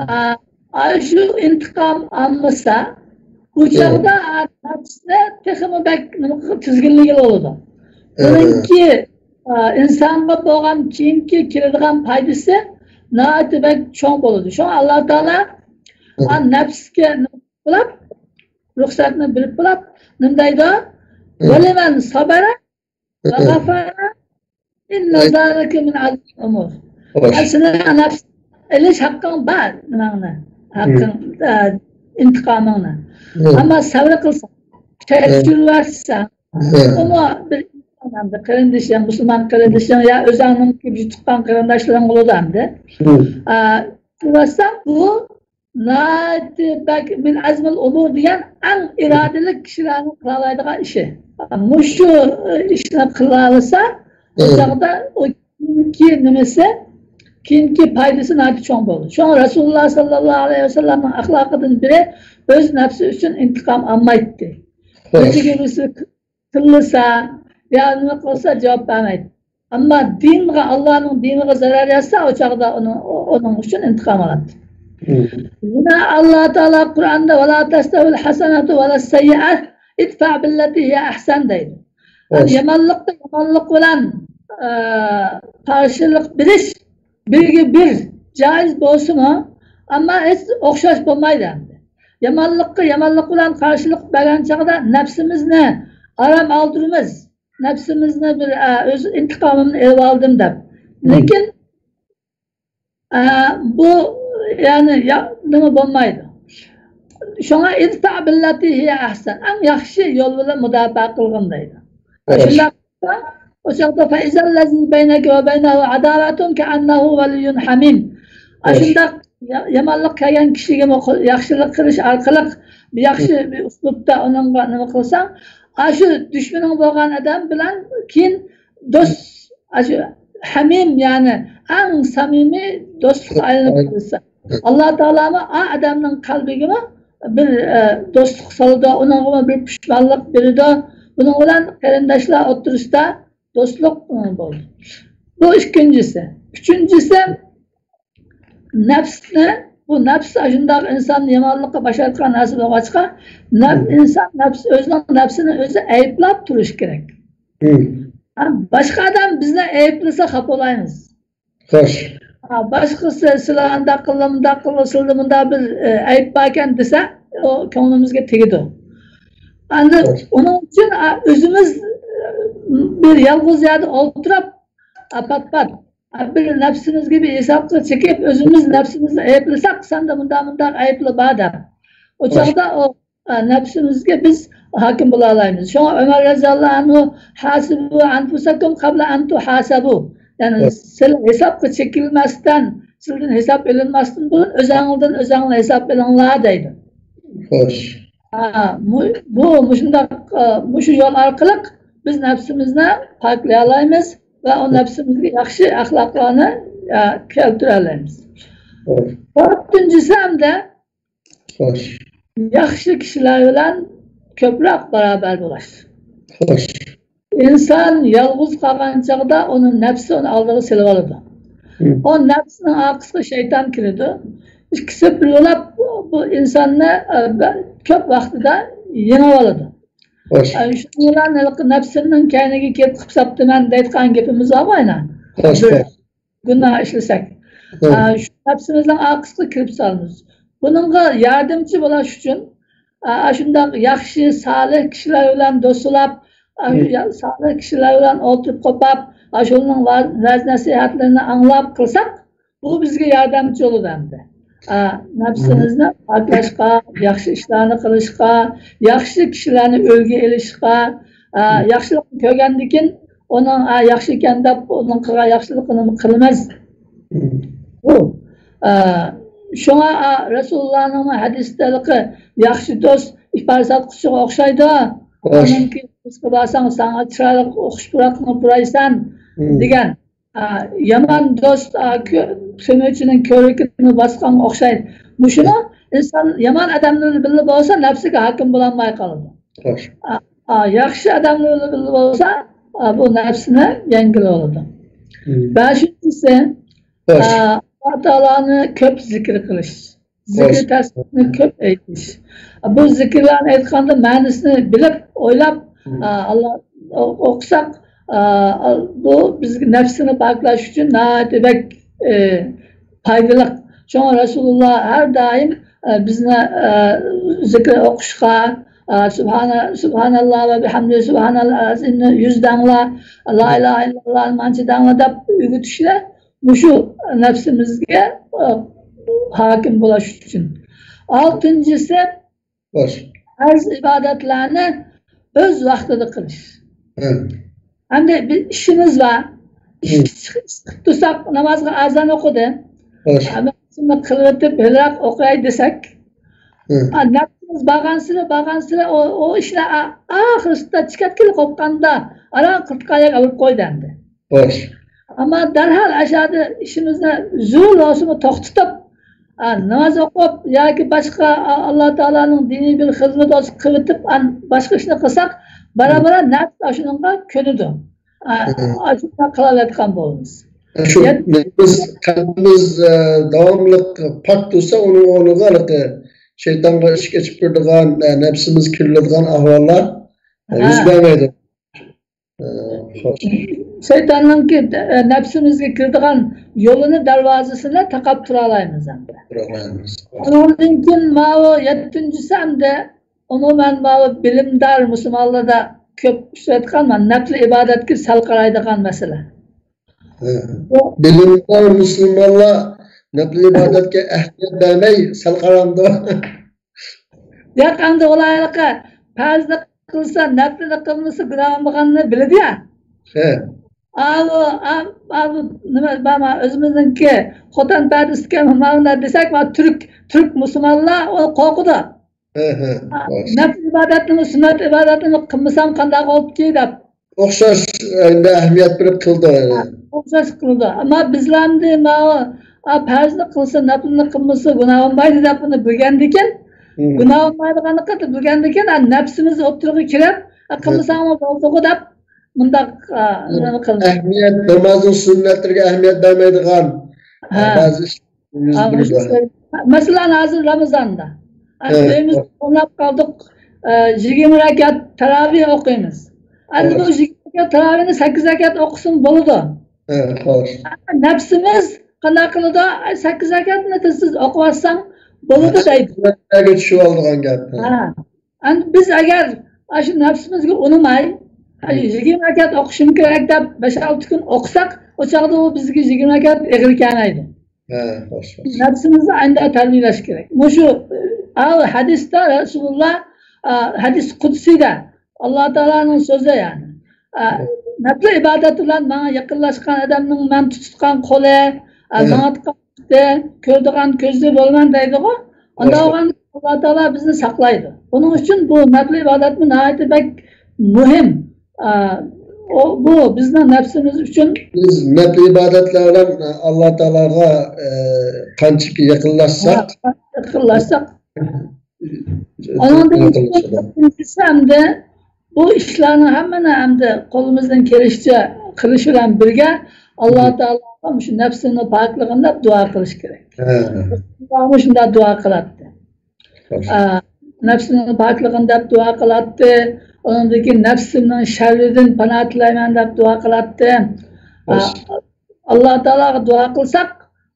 ئا، ئاشۇ ئىنتىقام ئالمىسا، بۇ چاغدا نەپسىنى تېخىمۇ بەك نېمە قىلىپ تىزگىنلىگىلى بولىدۇ. بۇنىڭكى، ئا، ئىنسانغا بولغان كېيىنكى كېلىدىغان پايدىسى ناھايىتى بەك چوڭ بولىدۇ. شۇڭا ئاللا تائالا، ئا، نەپسكە نېمە قىلىپ، رۇخسەتنى بېرىپ بولۇپ، نېمە دەيدۇ؟ ولمن صبر وغفر إن ذلك من عزم الأمور. سېنىڭ نەپس ئېلىش ھەققىڭ بار، نېمەڭنى، ھەققىڭ، ئە، ئىنتىقامىڭنى. ئەمما سەۋر قىلساڭ، كەچۈرۈۋەتسەڭ، ئۇمۇ بىر ئىنسان ئەمدى قېرىندىشىڭ، مۇسۇلمان قېرىندىشىڭ يا ئۆزۈڭنىڭكى بىر تۇغقان قېرىنداشلىرىڭ بولىدۇ ئەمدى. ئە، قىلىۋەتسەڭ، بۇ ناھايىتى بەك مىن ئەزمىل ئۇمۇر دېگەن ئەڭ ئىرادىلىك كىشىلەرنىڭ قىلالايدىغان ئىشى. مۇشۇ ئىشنى قىلالىسا، ئۇ چاغدا ئۇ كېيىنكى نېمىسى، كېيىنكى پايدىسى ناھايىتى چوڭ بولىدۇ. شۇڭا رەسۇلۇللا ساللاللاھۇ ئەلەيھى ۋەسەللەمنىڭ ئەخلاقىدىن بىرى ئۆز نەپسى ئۈچۈن ئىنتىقام ئالمايتتى. ئۆزىگە بىرسى تىللىسا يا نېمە قىلسا جاۋاب بەرمەيدۇ. ئەمما دىنغا، ئاللانىڭ دىنىغا زەرەر يەتسە، ئۇ چاغدا ئۇنىڭ، ئۇنىڭ ئۈچۈن ئىنتىقام ئالاتتى. يەنە ئاللا تائالا قۇرئاندا، ۋەلا تەستەۋىل ھەسەنەتۇ ۋەلەس سەييىئە ئىدفەئ بىللەتى ھىيە ئەھسەن دەيدۇ. يامانلىققا يامانلىق بىلەن، ئە، قارشىلىق بېرىش بىرگە بىر جائىز بولسىمۇ، ئەمما ھېچ ئوخشاش بولمايدۇ ئەمدى. يامانلىققا يامانلىق بىلەن قارشىلىق بەرگەن چاغدا نەپسىمىزنى ئارام ئالدۇرىمىز. نەپسىمىزنى بىر، ئە، ئۆز ئىنتىقامىمنى ئېلىۋالدىم دەپ. لېكىن، ئە، بۇ، يەنى، يا، نېمە بولمايدۇ. شۇڭا ئىدفەئ بىللەتى ھىيە ئەھسەن. ئەڭ ياخشى يول بىلەن مۇداپىئە قىلغىن دەيدۇ. شۇنداق ئۇ چاغدا فەئىزەللەزى بەينەكە ۋە بەينەھۇ ئەداۋەتۇن كەئەننەھۇ ۋەلىييۇن ھەمىم. ئاشۇنداق يا-، يامانلىق كەلگەن كىشىگە ياخشىلىق قىلىش ئارقىلىق بىر ياخشى بىر ئۇسلۇبتا ئۇنىڭغا نېمە قىلساڭ، ئاشۇ دۈشمىنىڭ بولغان ئادەم بىلەن كېيىن دوست، ئاشۇ ھەمىم، يەنى ئەڭ سەمىمىي دوستلۇققا ئايلىنىپ قالسا. ئاللا تائالامۇ ئا ئادەمنىڭ قەلبىگىمۇ بىر، ئە، دوستلۇق سالىدۇ، ئۇنىڭغىمۇ بىر پۇشمانلىق بېرىدۇ. بۇنىڭ بىلەن قېرىنداشلار ئوتتۇرىسىدا دوستلۇق، ئە، بولىدۇ. بۇ ئىككىنچىسى. ئۈچىنچىسى، نەپسنى، بۇ نەپس ئاشۇنداق ئىنساننى يامانلىققا باشلايدىغان نەرسە بولغاچقا، نەپ-، ئىنسان نەپس، ئۆزىنىڭ نەپسىنى ئۆزى ئەيىبلەپ تۇرۇشى كېرەك. ھە، باشقا ئادەم بىزنى ئەيىبلىسە خاپا بولىمىز. خوش. ھا، باشقىسى سىلەر ئانداق قىلدى، مۇنداق قىلدى، سىلىدە مۇنداق بىر، ئە، ئەيىب باركەن دېسە، ئۇ كۆڭلىمىزگە تېگىدۇ. ئەمدى ئۇنىڭ ئۈچۈن، ئە، ئۆزىمىز، ئە، بىر يالغۇز يەردە ئولتۇرۇپ، ئە، پات-پات، ئە، بىر نەپسىمىزگە بىر ھېسابقا چېكىپ، ئۆزىمىز نەپسىمىزنى ئەيىبلىسەك، سەندە مۇنداق، مۇنداق ئەيىبلەر بار دەپ. ئۇ چاغدا ئۇ ئا، نەپسىمىزگە بىز ھاكىم بولالايمىز. شۇڭا ئۆمەر رەزىياللاھۇ ئەنھۇ، «ھاسىبۇ ئەنفۇسەكۇم قەبلە ئەن تۇھاسەبۇ.» يەنى سىلەر ھېسابقا چېكىلمەستىن، سىلەردىن ھېساب ئېلىنماستىن بۇرۇن ئۆزەڭلىدىن ئۆزەڭلار ھېساب ئېلىڭلار دەيدۇ. خوش. ئا، مۇ-، بۇ مۇشۇنداق، ئا، مۇشۇ يول ئارقىلىق بىز نەپسىمىزنى پاكلىيالايمىز ۋە ئۇ نەپسىمىزگە ياخشى ئەخلاقلارنى، ئا، كەلتۈرەلەيمىز. خوش. تۆتىنچىسى ھەمدە خوش. ياخشى كىشىلەر بىلەن كۆپرەك باراۋەر بولۇش. خوش. ئىنسان يالغۇز قالغان چاغدا ئۇنىڭ نەپسى ئۇنى ئالدىغا سېلىۋالىدۇ. ئۇ نەپسىنىڭ ئارقىسىغا شەيتان كىرىدۇ. ئىككىسى بىر بولاپ بۇ ئىنساننى، ئە، كۆپ ۋاقتىدا يېڭىۋالىدۇ. ئە، شۇنىڭ بىلەن ھېلىقى نەپسىمنىڭ كەينىگە كېلىپ قىپساپتىمەن دەيدىغان گېپىمىز بارغۇ ئاينا. بىر گۇناھ ئىشلىسەك، ئە، شۇ نەپسىمىزنىڭ ئارقىسىغا كىرىپ سالىمىز. بۇنىڭغا ياردەمچى بولۇش ئۈچۈن، ئە، ئاشۇنداق ياخشى، سالىھ كىشىلەر بىلەن دوست بولاپ، ئە، سالىھ كىشىلەر بىلەن ئولتۇرۇپ قوپاپ، ئاشۇنىڭ ۋەز-، ۋەز-نەسىھەتلىرىنى ئاڭلاپ قىلساق، بۇ بىزگە ياردەمچى بولىدۇ ئەمدى. ئا، نەپسىمىزنى پاكلاشقا، ياخشى ئىشلارنى قىلىشقا، ياخشى كىشىلەرنى ئۈلگە ئېلىشقا، ئا، ياخشىلىقنى كۆرگەندىكىن ئۇنىڭ، ئا، ياخشى ئىكەن دەپ ئۇنىڭ قىلغان ياخشىلىقىنى قىلىمىز. بۇ، ئا، شۇڭا، ئا، رەسۇلۇللانىڭ ھەدىسىدە ياخشى دوست ئىپارە ساتقۇچىغا ئوخشايدۇ. ئۇنىڭكى دوستقا بارساڭ ساڭا چىرايلىق ئوقۇش پۇراقنى پۇرايسەن دېگەن. ئا، يامان دوست، ئا، كۆ-، تۆمۈرچىنىڭ كۆۋرۈكىنى باسقانغا ئوخشايدۇ. مۇشۇمۇ ئىنسان يامان ئادەملەر بىلەن بىللە بولسا، نەپسىگە ھاكىم بولالماي قالىدۇ. ئا، ئا، ياخشى ئادەملەر بىلەن بىللە بولسا، ئا، بۇ نەپسىنى يەڭگىلى بولىدۇ. بەشىنچىسى، ئا، ئاللا تائالانى كۆپ زىكىر قىلىش. زىكىر تەسبىھنى كۆپ ئېيتىش. بۇ زىكىرلارنى ئېيتقاندا مەنىسىنى بىلىپ، ئويلاپ، ئا، ئاللا، ئو-، ئوقۇساق، ئا، بۇ بىزگە نەپسىنى پاكلاش ئۈچۈن ناھايىتى بەك، ئە، پايدىلىق. شۇڭا رەسۇلۇللا ھەر دائىم، ئە، بىزنى، ئە، زىكىر ئوقۇشقا، ئە، سۇبھانە-، سۇبھاناللا ۋە بىھەمدى سۇبھانەل ئەزىمنى يۈز دەڭلار، لا ئىلاھە ئىللاللانى مانچە دەڭلار دەپ ئۆگىتىشلەر مۇشۇ نەپسىمىزگە، ئە، ھاكىم بولۇش ئۈچۈن. ئالتىنچىسى، پەرز ئىبادەتلەرنى ئۆز ۋاقتىدا قىلىش. ئەمدى بىر ئىشىمىز بار. ئىشقا چىق-، چىقىپ تۇرساق، نامازغا ئازان ئوقۇدى. ئەمدى شۇنى قىلىۋېتىپ، ھېلىراق ئوقۇياي دېسەك، ئا، نەپسىمىز بارغانسېرى، بارغانسېرى ئۇ، ئۇ ئىشلار ئا-، ئاخىرسىدا چىقىپ كېلىپ قوپقاندا، ئاران قىلتىقاياق ئېلىپ قويدى ئەمدى. ئەمما دەرھال ئاشۇ يەردە ئىشىمىزنى زور بولسىمۇ توختىتىپ، ئا، ناماز ئوقۇپ ياكى باشقا، ئا، ئاللا تائالانىڭ دىنىي بىر خىزمىتى بولسا قىلىۋېتىپ، ئان-، باشقا ئىشنى قىلساق، بارا-بارا نەپس ئاشۇنىڭغا كۆنىدۇ. ئا، ئاشۇنداق قىلالايدىغان بولىمىز. شۇ يەت- نەپس، قەلبىمىز، ئە، داۋاملىق پاك تۇرسا، ئۇنىڭ ئورنىغا ھېلىقى شەيتانغا ئىشىك ئېچىپ كىرىدىغان، ئە، نەپسىمىز كىرىلىدىغان ئەھۋاللار، ئە، يۈز بەرمەيدۇ. ئە، خوش. شەيتاننىڭكى، ئە، نەپسىمىزگە كىرىدىغان يولىنى، دەرۋازىسىنى تاقاپ تۇرالايمىز ئەمدى. تۇرالايمىز. ئۇنىڭدىن كېيىن ماۋۇ يەتتىنچىسى ئەمدى ئومۇمەن ماۋۇ بىلىمدار مۇسۇلمانلاردا كۆپ ئۇچرايدىغان مانا نەپلى ئىبادەتكە سەل قارايدىغان مەسىلە. ھە. بۇ بىلىمدار مۇسۇلمانلار نەپلى ئىبادەتكە ئەھمىيەت بەرمەي سەل قارامدۇ؟ ياق، ئەمدى ئۇلار ھېلىقى پەرزنى قىلسا، نەپلىنى قىلمىسا گۇناھ بولمىغاننى بىلىدۇ يا. ھە. ئاۋۇ، ئا-، ئاۋۇ نېمە، بارما، ئۆزىمىزنىڭكى خوتەن پەردىسىكەن، ماۋۇنداق دېسەك، ما تۈرك، تۈرك مۇسۇلمانلار ئۇ قورقىدۇ. ھە، ھە، ئا، راست. نەپلى ئىبادەتنىمۇ، سۈننەت ئىبادەتنىمۇ قىلمىسام قانداق بولۇپتىكى دەپ. ئوخشاش، ئەمدى ئەھمىيەت بېرىپ قىلىدۇ. ھە، ئوخشاش قىلىدۇ. ئەمما بىزلەر ئەمدى ماۋۇ، ئا، پەرزنى قىلسا، نەپلىنى قىلمىسا گۇناھ بولمايدۇ دەپ بۇنى بىلگەندىكىن، ھە، گۇناھ بولمايدىغانلىقىنى بىلگەندىكىن، ئا، نەپسىمىز ئوتتۇرىغا كىرىپ، ئا، ھە، قىلمىساڭمۇ بولدىغۇ دەپ مۇنداق، ئا، ھە، نېمە قىلىمىز. ئەھمىيەت، نامازنىڭ سۈننەتلىرىگە ئەھمىيەت بەرمەيدىغان، ھە، بەزى ئىش يۈز بېرىدۇ. مەسىلەن، ھازىر رامىزاندا. ئەمدى ئۆيىمىزدە قوناپ قالدۇق. ئە، يىگىرمە رەكەت تاراۋىھ ئوقۇيمىز. ئەمدى بۇ يىگىرمە رەكەت تاراۋىھنى سەككىز رەكەت ئوقۇسىمۇ بولىدۇ. ئە، خوش. نەپسىمىز قانداق قىلىدۇ؟ ئەي، سەككىز رەكەتنى تېز تېز ئوقۇۋاتساڭ بولىدۇ دەيدۇ. چۈشۈۋالىدىغان گەپ. ھە. ئەمدى بىز ئەگەر ئاشۇ نەپسىمىزگە ئۇنىماي، ئەي، يىگىرمە رەكەت ئوقۇشۇم كېرەك دەپ بەش-ئالتە كۈن ئوقۇساق، ئۇ چاغدا ئۇ بىزگە يىگىرمە رەكەت ئېغىر كەلمەيدۇ. ھە، خوش، خوش. نەپسىمىزنى ئەندە تەربىيەلەش كېرەك. مۇشۇ، ئا، ھەدىستە رەسۇلۇللا، ئا، ھەدىس قۇدسىيدە ئاللا تائالانىڭ سۆزى، يەنى، ئا، نەپلى ئىبادەت بىلەن ماڭا يېقىنلاشقان ئادەمنىڭ مەن تۇتقان قولى، ئا، ماڭا تۇتقان پۇتى، كۆرىدىغان كۆزى بولىمەن دەيدىغۇ. ئۇنداق بولغاندا ئاللا تائالا بىزنى ساقلايدۇ. بۇنىڭ ئۈچۈن بۇ نەپلى ئىبادەتمۇ ناھايىتى بەك مۇھىم. ئا، ئۇ، بۇ بىزنىڭ نەپسىمىز ئۈچۈن. بىز نەپلى ئىبادەتلەر بىلەن ئاللا تائالاغا، ئە، قانچىكى يېقىنلاشساق، ھە، يېقىنلاشساق. ئۇنىڭدىن كېيىن ئىككىنچىسى ئەمدى، بۇ ئىشلارنىڭ ھەممىنى ئەمدى قولىمىزدىن كېلىشىچە قىلىش بىلەن بىرگە، ئاللا تائالاغا مۇشۇ نەپسىمنى پاكلىغىن دەپ دۇئا قىلىش كېرەك. ھە. شۇنداق دۇئا قىلاتتى. خوش. ئا، نەپسىمنى پاكلىغىن دەپ دۇئا قىلاتتى. ئۇنىڭدىن كېيىن نەپسىمنىڭ شەررىدىن پانا تىلەيمەن دەپ دۇئا قىلاتتى. ئا، خوش. ئاللا تائالاغا دۇئا قىلساق،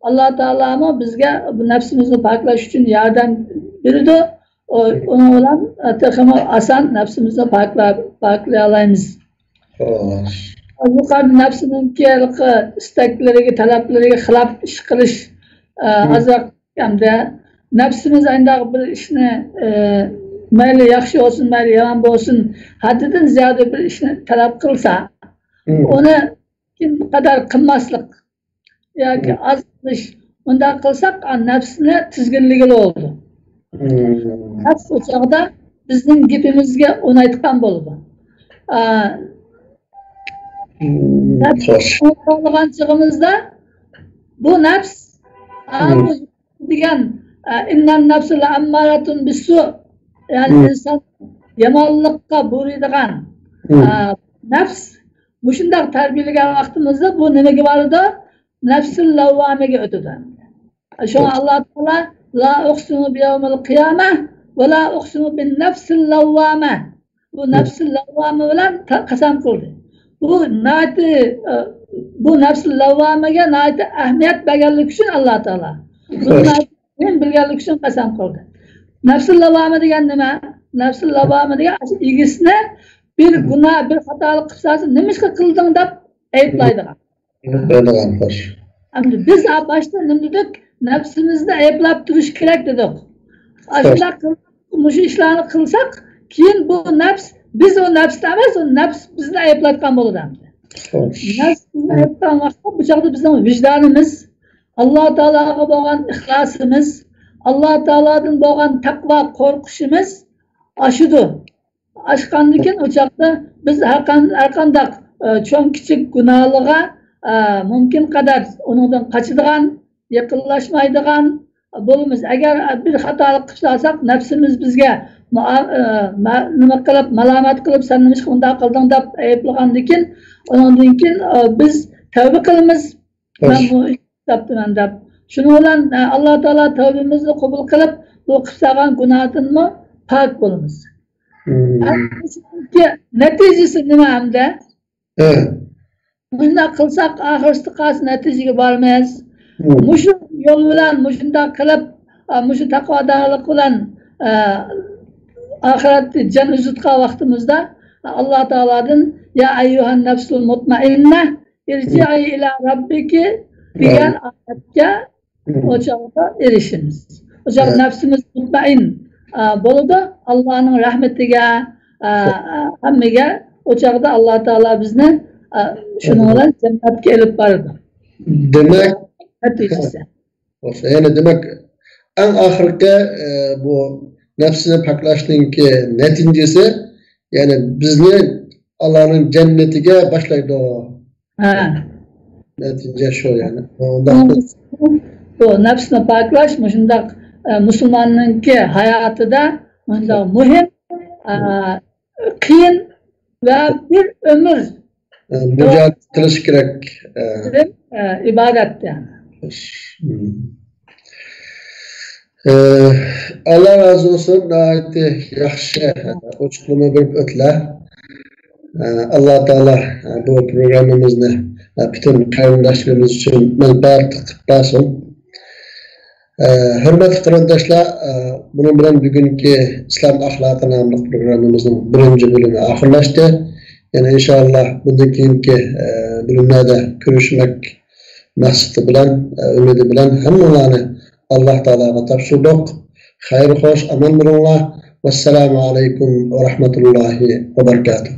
ئاللا تائالامۇ بىزگە بۇ نەپسىمىزنى پاكلاش ئۈچۈن ياردەم بېرىدۇ. ئۇ-، ئۇنىڭ بىلەن، ئە، تېخىمۇ ئاسان نەپسىمىزنى پاكلا-، پاكلىيالايمىز. خوش. يۇقىرىدا نەپسىنىڭكى ھېلىقى ئىستەكلىرىگە، تەلەپلىرىگە خىلاپ ئىش قىلىش، ئە، ئازراق ئەمدى نەپسىمىز ئانداق بىر ئىشنى، ئە، مەيلى ياخشى بولسۇن، مەيلى يامان بولسۇن، ھەددىدىن زىيادە بىر ئىشنى تەلەپ قىلسا، ئۇنى مۇمكىن قەدەر قىلماسلىق ياكى ئاز قىلىش، ئۇنداق قىلساق، ئا، نەپسنى تىزگىنلىگىلى بولىدۇ. نەپس ئۇ چاغدا بىزنىڭ گېپىمىزگە ئۇنايدىغان بولىدۇ. ئا، نەپس ئۇنىيالىغان چېغىمىزدا بۇ نەپس، ئا، بۇ دېگەن، ئا، «ئىننەن نەفسە لەئەممارەتۇن بىسسۇ»، يەنى ئىنسان يامانلىققا بۇيرۇيدىغان، ئا، نەپس مۇشۇنداق تەربىيەلىگەن ۋاقتىمىزدا بۇ نېمىگە بارىدۇ؟ نەپسىل لەۋۋامىگە ئۆتىدۇ. شۇڭا ئاللا تائالا، «لا ئۇقسىمۇ بىيەۋمىل قىيامە ۋە لا ئۇقسىمۇ بىن نەفسىل لەۋۋامە». بۇ نەپسىل لەۋۋامە بىلەن تا-، قەسەم قىلدى. بۇ ناھايىتى، ئە، بۇ نەپسىل لەۋۋامەگە ناھايىتى ئەھمىيەت بەرگەنلىكى ئۈچۈن ئاللا تائالا، بۇنى ناھايىتى مۇھىم بىلگەنلىكى ئۈچۈن قەسەم قىلدى. نەپسىل لەۋۋامە دېگەن نېمە؟ نەپسىل لەۋۋامە دېگەن ئاشۇ ئىگىسىنى بىر گۇناھ، بىر خاتالىق قىلسا، «نېمىشقا قىلدىڭ؟» دەپ ئەيىبلەيدىغان. ئەيىبلەيدىغان، خوش. ئەمدى بىز باشتا نېمە دېدۇق؟ نەپسىمىزنى ئەيىبلەپ تۇرۇش كېرەك دېدۇق. ئاشۇنداق قىلىپ، مۇشۇ ئىشلارنى قىلساق، كېيىن بۇ نەپس، بىز ئۇ نەپسنى ئەمەس، ئۇ نەپس بىزنى ئەيىبلەيدىغان بولىدۇ ئەمدى. خوش. نەپس بىزنى ئەيىبلەيدىغان ۋاقىتتا بۇ چاغدا بىزنىڭ ۋىجدانىمىز، ئاللا تائالاغا بولغان ئىخلاسىمىز، ئاللا تائالادىن بولغان تەقۋا قورقۇشىمىز ئاشىدۇ. ئاشقاندىن كېيىن ئۇ چاغدا بىز ھەرقان-، ھەرقانداق، ئە، چوڭ كىچىك گۇناھلىرىغا، ئە، مۇمكىن قەدەر ئۇنىڭدىن قاچىدىغان، يېقىنلاشمايدىغان بولىمىز. ئەگەر بىر خاتالىق قىلىپ سالساق، نەپسىمىز بىزگە مۇئا-، ئە، مە-، نېمە قىلىپ، مالامەت قىلىپ، «سەن نېمىشقا بۇنداق قىلدىڭ؟» دەپ ئەيىبلىغاندىن كېيىن، ئۇنىڭدىن كېيىن، ئە، بىز تەۋبە قىلىمىز. «مەن بۇ ئىشنى قىلىپتىمەن» دەپ. شۇنىڭ بىلەن، ئە، ئاللا تائالا تەۋبىمىزنى قوبۇل قىلىپ، بۇ قىلىپ سالغان گۇناھدىنمۇ پاك بولىمىز. ئەمدى نەتىجىسى نېمە ئەمدى؟ مۇشۇنداق قىلساق، ئاخىرسىدا قالسا نەتىجىگە بارىمىز. مۇشۇ يول بىلەن، مۇشۇنداق قىلىپ، ئا، مۇشۇ تەقۋادارلىق بىلەن، ئا، ئاخىرەتتە جان ئۈزۈۋاتقان ۋاقتىمىزدا، ئاللا تائالادىن، «يا ئەييۇھەن نەفسۇل مۇتمەئىننە، ئىرجىئى ئىلا رەببىكى» دېگەن ئايەتكە ئۇ چاغدا ئېرىشىمىز. ئۇ چاغدا نەپسىمىز مۇتمەئىن، ئا، بولىدۇ. ئاللانىڭ رەھمىتىگە، ئا، ھەممىگە ئۇ چاغدا ئاللا تائالا بىزنى، ئا، شۇنىڭ بىلەن جەننەتكە ئېلىپ بارىدۇ. دېمەك، نەتىجىسى. بولسا، يەنى دېمەك، ئەڭ ئاخىرقى، ئە، بۇ نەپسىنى پاكلاشنىڭكى نەتىجىسى، يەنى بىزنى ئاللانىڭ جەننىتىگە باشلايدۇ. ھە. نەتىجە شۇ، يەنى. ئۇنداق. بۇ نەپسىنى پاكلاش مۇشۇنداق، ئە، مۇسۇلماننىڭكى ھاياتىدا مۇشۇنداق مۇھىم، ئە، قىيىن ۋە بىر ئۆمۈر مۇجاھىدە قىلىش كېرەك. ئىبادەت، يەنى. ئاللا رازى بولسۇن، ناھايىتى ياخشى ئوچۇقلىما بېرىپ ئۆتتىلەر. ئاللا تائالا بۇ پروگراممىمىزنى پۈتۈن قېرىنداشلىرىمىز ئۈچۈن مەنپەئەتلىك قىلىپ بەرسۇن. ئە، ھۆرمەتلىك قېرىنداشلار، ئە، بۇنىڭ بىلەن بۈگۈنكى ئىسلام ئەخلاقى ناملىق پروگراممىمىزنىڭ بىرىنچى بۆلۈمى ئاخىرلاشتى. يەنە ئىنشائاللا بۇندىن كېيىنكى، ئە، بۆلۈملەردە كۆرۈشمەك مەقسىتى بىلەن، ئە، ئۈمىدى بىلەن ھەممىڭلارنى ئاللا تائالاغا تاپشۇردۇق. خەير خوش، ئامان بولۇڭلار. ۋەسسالامۇ ئەلەيكۇم ۋە رەھمەتۇللاھى ۋە بەرىكاتۇھ.